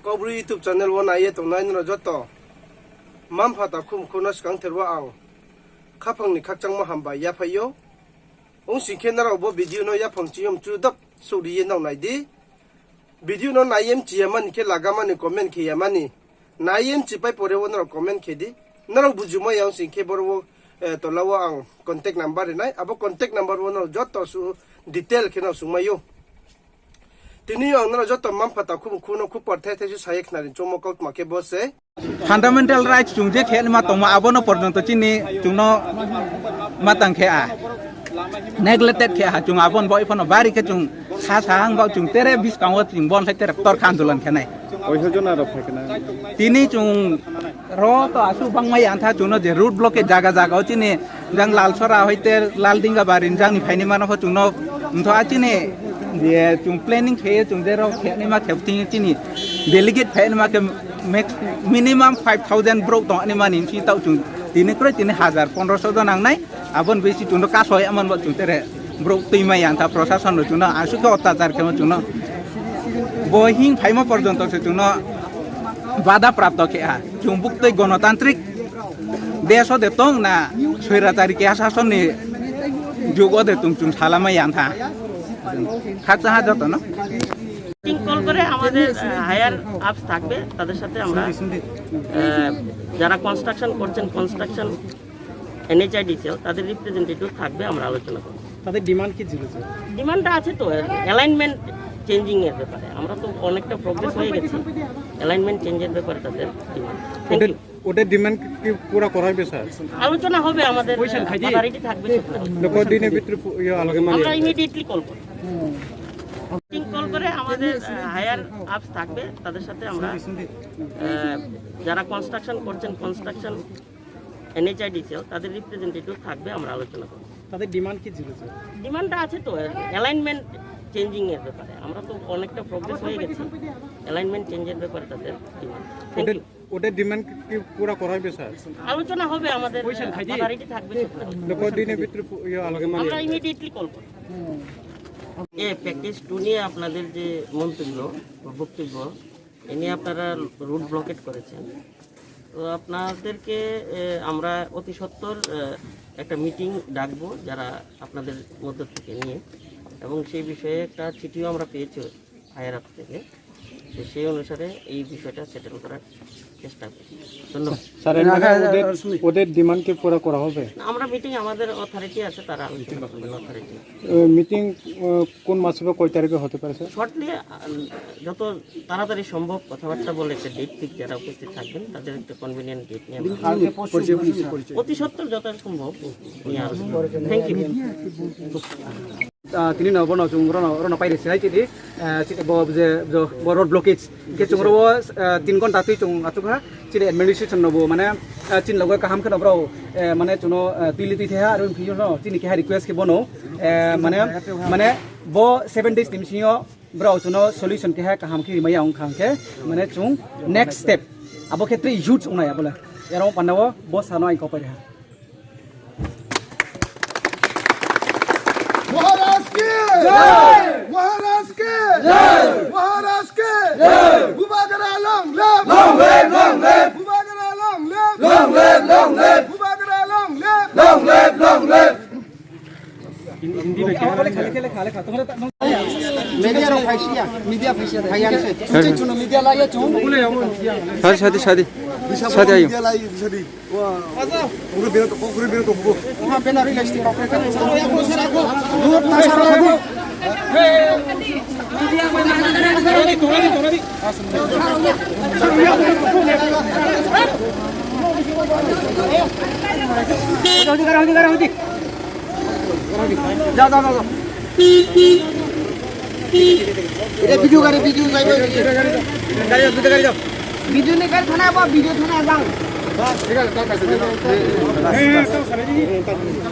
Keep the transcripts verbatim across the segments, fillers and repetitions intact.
Kaubru YouTube channel wo nai ye tongnai nrao joto mma-mpha takhu mkhu no skangther wo ang khaphang ni khakchangmo hambai yaphai ou. Ong sing khe nrao bo video no yaphang chiyom chu dap souhri ye nrao nai di. Video no nai ye mchi ya mani khe laga mani comment khe ya mani. Nai ye mchipai pore wo nrao comment khe di. Nrao bujimo ya ong sing khe boro wo, eh, tola wo ang contact number ri nai. Abo contact number wo nrao joto su detail khe nrao sungmai ou. Tini yo ang nrao joto mma-mpha takhu mkhu no khup porthai thai su sa ye khnari choungmo kautma khe bo se. Fundamental rights chung je khe nima tongmo abo no porjonto chini chung no ma tang khe a. Neglected khe ha chung abo no bo iphano bari khe chung sa sa ang bo chung tere buskang wo chung bo khe tere torkha andolon khe nai. Tini chung ro to asuh bangmai ya tha chung no je road blockade jaga jaga wo chini jang Lalsora hoite Laldinga bari jang ni phainai mano pho chung no mtho a chini je chung planning khe ye chung je ro khe nima khe thing chini delegate phai nima khe max, minimum five thousand brouh tong ani mani si taoh chung tini kroi tini hajar pondro so jon nang nai. Abo ni bisi chung no kaso ya man bo chung tere brouh tuimai ya tha prosason no chung no asuh khe ottajar khe chung no bo hing phaimo porjonto se chung no bada prapto khe ha. Chung buktui gonotantrik desh o de tong na soirachari keha sason ni jug o de tong chung salamai ya tha. Khakchang ha joto no. Meeting call করে আমাদের হায়ার আপস থাকবে, তাদের সাথে আমরা আহ, যারা কনস্ট্রাকশন করছেন, construction NHIDCL, তাদের রিপ্রেজেন্টেটিভ থাকবে, আমরা আলোচনা করব। তাদের ডিমান্ড কি ছিল, স্যার? ডিমান্ডটা আছে তো, অ্যালাইনমেন্ট চেঞ্জিং এর ব্যাপারে। আমরা তো অনেকটা প্রোগ্রেস হয়ে গেছি, অ্যালাইনমেন্ট চেঞ্জের ব্যাপারে তাদের ডিমান্ড। থ্যাংক ওদের ইউ। ওদের ডিমান্ড কি পুরা করা হবে, স্যার? আলোচনা হবে, আমাদের অথরিটি থাকবে সেখানে। তো কদিনের ভিতরে পু-, ইয়ে, আলোচনা? আমরা ইমিডিয়েটলি কল করব। মিটিং কল করে আমাদের হায়ার আপস থাকবে, তাদের সাথে আমরা আহ, যারা কনস্ট্রাকশন করছেন, কনস্ট্রাকশন এনএইচআইডিসিএল, তাদের রিপ্রেজেন্টেটিভ থাকবে, আমরা আলোচনা করব। তাদের ডিমান্ড কি ছিল, স্যার? ডিমান্ডটা আছে তো, অ্যালাইনমেন্ট চেঞ্জিং এর ব্যাপারে। আমরা তো অনেকটা প্রোগ্রেস হয়ে গেছি, অ্যালাইনমেন্ট চেঞ্জের ব্যাপারে তাদের ডিমান্ড। থ্যাংক ওদের, ইউ। ওদের ডিমান্ড কি পুরা করা হবে, স্যার? আলোচনা হবে আমাদের, অথরিটি থাকবে সেখানে। তো কদিনের ভিতরে পু-, ইয়ে, আলোচনা? আমরা ইমিডিয়েটলি কল করব। এ প্যাকেজ টু নিয়ে আপনাদের যে মন্তব্য বা বক্তব্য, এ নিয়ে আপনারা রোড ব্লকেড করেছেন। তো আপনাদেরকে, এ, আমরা অতি সত্বর, এ, একটা মিটিং ডাকবো যারা আপনাদের মধ্য থেকে নিয়ে, এবং সেই বিষয়ে একটা চিঠিও আমরা পেয়েছি হায়ার আপ থেকে। তো সেই অনুসারে এই বিষয়টা সেটেল করার চেষ্টা করব। ধন্যবাদ। স্যার, এর মানে ওদের, ওদের ডিমান্ড কি পুরা করা হবে? না, আমরা মিটিং, আমাদের অথরিটি আছে, তারা আলোচনা করবেন, অথরিটি। এ, মিটিং, এ, কোন মাসে বা কয় তারিখে হতে পারে, স্যার? শর্টলি, আ, যত তাড়াতাড়ি সম্ভব কথাবার্তা বলে একটা ডেট ফিক্স, যারা উপস্থিত থাকবেন তাদের একটা কনভিনিয়েন্ট ডেট নিয়ে আমরা অতি সত্বর যত সম্ভব নিয়ে আসবো। Thank you. Ah, tini no bono chung rono, rono pairi sinai tini, ah, chini bo je, bo road blockage. Khe chung ro, ah, tin ghonta tui chung achuk ha, chini administration no bo, mane, ah, chini loge kaham khe no brao, eh, mane chung no, ah, tui li tui thai ha, aro phi no, chini keha request khe bono, eh, mane, mane, bo seven days ni bsing yo, brao chung no solution keha kaham khe rimai ya ong kha khe, mane chung next step. Abo khe tre youth ong nai abo le. Ero panda wo bo sa no ang kau pai ha. মহারাজ কি জয়! মহারাজ কি জয়! মহারাজ কি জয়! Bubagra long live! Long live, long live! Bubagra long live! Long live, long live! Bubagra long live! Long live, long live! Media rao phaisi ya, media phaisi ya, phai ya se. Chung chung no media lai ya chung. Sadi, sadi, sadi. Sadi ayo. Midia lai, sadi. Wa. Pura bina to, pura bina to, pura. Wa, bina ri lai sti kau. Dut na sara lagu. Jao, jao, jao, jao. Video gari, video gari. Gari jao, video gari jao. Video ni gari thana ba, video thana jang.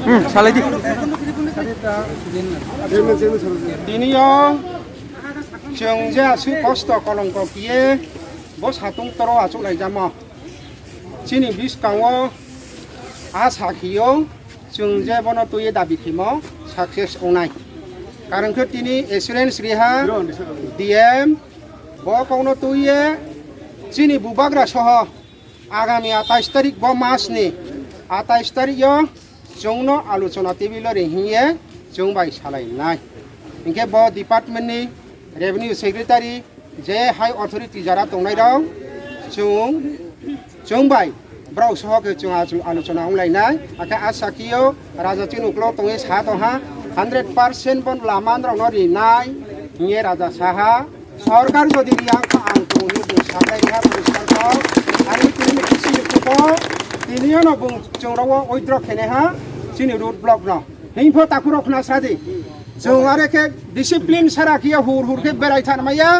Hmm, salai di. Tini yo, chung je asuh kosto kolongko khe ye, bo satung toro achouhlaijamo. Chini buskang wo a sakhi yo, chung je bono tui ye dabi khemo success ongnai. Karon khe tini assurance riha, DM, bo kau no tui ye, Chini bubagra soho agami আটাইশ তারিখ bo mas ni আটাইশ তারিখ yo chung no আলোচনা table wo ri hing ye chung bai salai nai. Hing khe bo department ni revenue secretary, je high authority jara tongnai rao, chung, chung bai brao soho khe chung আলোচনা onglai nai. Akhe asa khe yo raja chini uklau tong ye sa tong ha, hundred percent bo lama rao no ri nai hing ye raja sa ha. সরকার যদি ri ya ong kha ang tong hing ye bung salai ha, bung sa tong. Are tini ni kisi ni phuh pho, tini yo no bung chung rao wo withdraw khe nai ha, chini road block no. Hing pho takhu rao khna sa di. Chung are khe discipline sara khe ye hur hur khe berai thanngmai ya.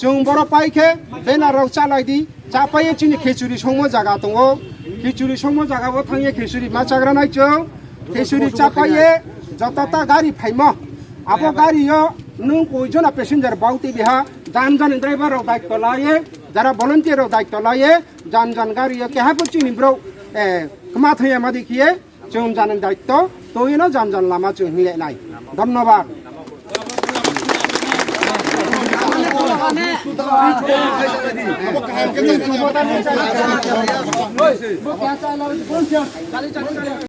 Chung boro pai khe banner rao chálai di. Chápai ye chini khichuri songmo zaga tong ou. Khichuri songmo zaga wo thanng ye khichuri ma chágra nai chung. Khichuri chápai ye joto ta gari phaimo, abo gari yo nung koi jona passenger bau tei biha, jan jan ni driver rao daitto la ye, jara volunteer rao daitto la ye, jan jan gari yo keha pho chini brouh kma thang ya ma di khe ye, chung jan ni daitto tong ye no jan jan lama chung hing le nai. ধন্যবাদ.